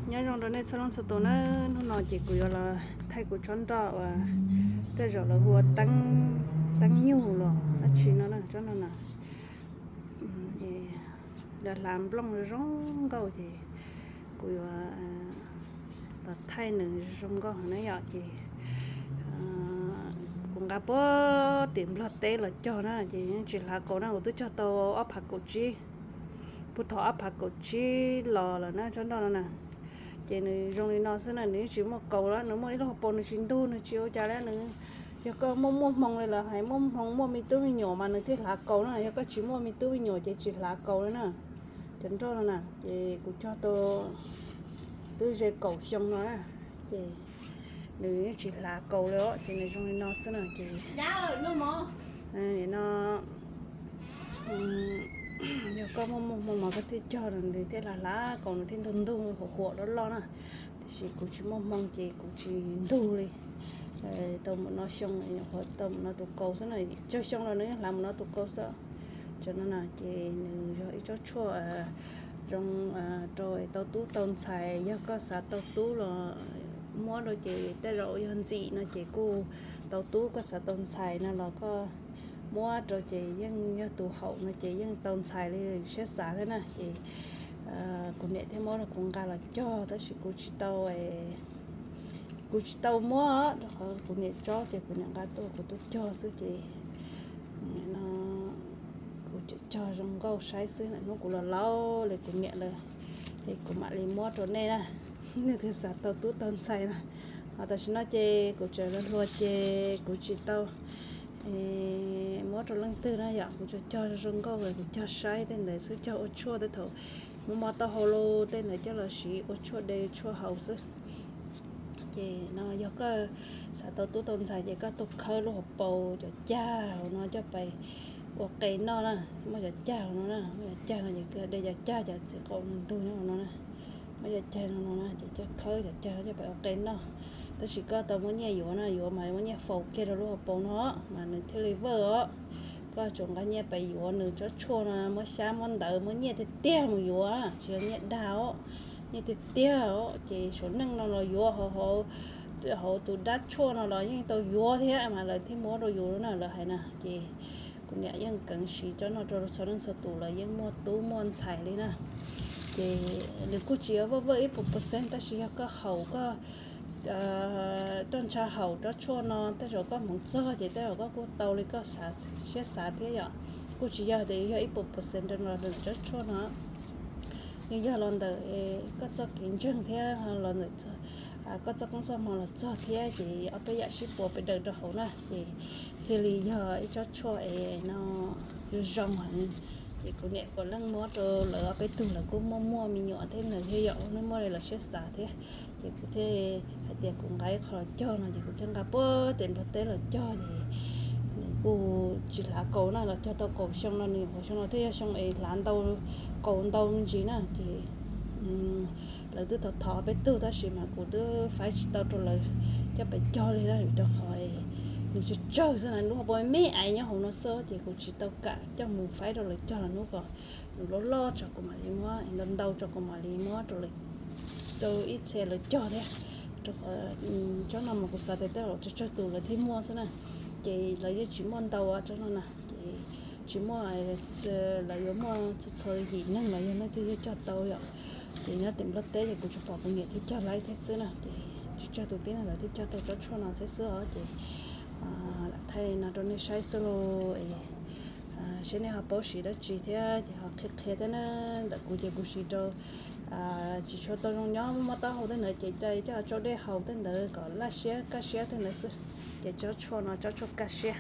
Nyob zoo rau nej txhua leej txhua tus na, hnub no ces kuv yuav los thaij kuv tsob nroj uas tej zaum lawv hu ua teeb nyuj los dab tsi no na, tsob no na. Lawv hlav nplooj zoo nkauj ces kuv yuav los thaij nws zoo nkauj heev na yom. Ces kuv nqa puag tim Nplog teb los cog na ces yeej tsis hlav kaus na, kuv twb cog tau ob phav kaum tsib, puag thaum ob phav kaum tsib los lawm na tsob nroj no na. Ces nws zoo li no xwb na, nws yeej tsis muaj kaus na, nws muaj ib lub hauv paus nws tsis ntug nws tsis ua cas li. Nws, yog koj muaj muaj hmoo li lawv hais, muaj hmoo muaj me tub me nyuam mas nws thiaj hlav kaus na, yog koj tsis muaj me tub me nyuam ces tsis hlav kaus li na. Cov nroj no na ces kuv cog tau twb ze kaum xyoo no na, ces nws yeej tsis hlav kaus li os, ces nws zoo li no xwb na ces no, yog koj muaj muaj hmoo mas koj thiaj cog nws thiaj hlav hlav kaus, nws thiaj ntug ntug huam huam loj loj na. Tiam sis kuv tsis muaj hmoo ces kuv tsis ntug li. Tau mus no xyoo, tau mus no tus kaus xwb na, tsawg xyoo los nws yeej hlav mus no tus kaus xwb. Cov no na ces nws yog ib tsob tshuaj zoo rau tau tub tau ntxhais, yog koj xav tau tub los muab rau ces tej zaum yog ntxim no ces kuj tau tub, koj xav tau ntxhais no los koj muab rau ces yeej yog tus haum no ces yeej tau ntxhais li siab xav thiab na. Ces kuv niam thiaj muab rau kuv nqa los cog tab sis kuv tsis tau, kuv tsis tau muab rau qhov kuv niam tsob ces kuv niam nqa tuaj kuv tuaj cog xwb ces no kuv cog zoo nkauj saib xwb, hnub kuv los laus li kuv niam lawm es kuv mam li muab rau nej na. Nej twg xav tau tub tau ntxhais na, ho tam sim no ces kuv tseem hluas hluas ces kuv tsis tau muab rau leej twg na yom. Kuv tsuas cog zoo nkauj lawm kuv cog saib tej ntawd xwb, cog ua tshuaj tej thaum muaj mob taub hau los tej ntawd coj los siv ua tshuaj de tshuaj haus xwb. Ces no yog koj xav tau tub tau ntxhais ces koj tuaj khawb lub hauv paus cov cag hauv no coj pais ua qe noj na. Muaj cov cag hauv no na, muaj cov cag no ces de cov cag cov txiv qaum ntug nyob hauv no na. Muaj cov cag no no na ces coj khawb cov cag no coj pais ua qe noj. Tab sis koj tau muaj nyiaj yuav na, yuav mas muaj nyiaj faus kiag rau lub hauv paus no mas nws thiaj li vawj os. Koj tsuas nqa nyiaj pais yuav nws tsob tshuaj no, muab xyab muab ntawv muab nyiaj tiag tiag mus yuav, tsis yog nyiaj dag os, nyiaj tiag tiag os. Ces saum neej no los yuav, hauv tus dab tshuaj no los yeej tau yuav thiab mas lawv thiaj muab rau yus na, lawv hais na. Ces kuv niam yeej keev siv tsob no rau txhua leej txhua tus, lawv yeej muaj tub muaj ntxhais li na. Ces nws kuj tsis yog vawj vawj ib puas percent tab sis yog koj haus, koj roj ntsha haus tsob tshuaj no tej zaum koj hmoov txog ces tej zaum koj kuj tau li koj siab xav thiab yom. Kuj tsis yog tias yog ib puas percent rau los ntawm tsob tshuaj no, nws yog los ntawm koj txoj kev ntseeg thiab los ntawm koj txoj koob txoj hmoo los txog thiab ces ob peb yam sib puas pes daws rau hauv na ces thiaj li yog ib tsob tshuaj es no zoo heev. Ces kuv niam kuv leej muab rau lawv ob peb tug, lawv kuj muaj muaj me nyuam thiab ntawd thiab yom, nej muaj li lawv siab xav thiab. Ces kuv thiaj hais tias kuv nqa ib qho los cog no ces kuv thiaj nqa puag tim Nplog teb los cog ces nws kuj tsis hlav kaus na, los cog tau kaum xyoo no, nws kaum xyoo no thiaj yog xyoo es hlav ntau, kaus ntau me ntsis na ces lawv twb thov thov peb tug tab sis mas kuv twb faib tsis tau rau lawv coj pais cog li na, vim rau qhov nws tsawg tsawg xwb na, lub hauv paus me me ais nyob hauv no xwb ces kuv tsis tau kam coj mus faib rau lawv cog los hnub ko nws loj loj tso kuv mam li muab, ntau ntau tso kuv mam li muab rau lawv, rau ib txhia lawv cog thiab. Rau qhov tsob no mas kuv xav tias tej zaum tsawg tsawg tus lawv thiaj muaj xwb na, ces lawv yeej tsis muaj ntau tsob no na ces tsis muaj, lawv yuav muaj txhua txhua yim neeg los yog leej twg yeej cog tau yom. Ces nyob tim Nplog teb ces kuv tsuas pom kuv niam thiaj cog laib thiab xwb na, ces tsawg tsawg tus tib neeg lawv thiaj cog tau tsob tshuaj no thiab xwb os. Ces lam thaij no rau nej saib xwb lauj, saib nej ho paub siv dab tsi thiab ces ho qhia qhia thiab na. Ntawm kuv ces kuv siv rau tsis tshua tau zoo nyob, mob taub hau tej ntawd ces coj tsau dej haus tej ntawd kom laj siab kaj siab tej ntawd xwb. Ces tsob tshuaj no tsob tshuaj kaj siab.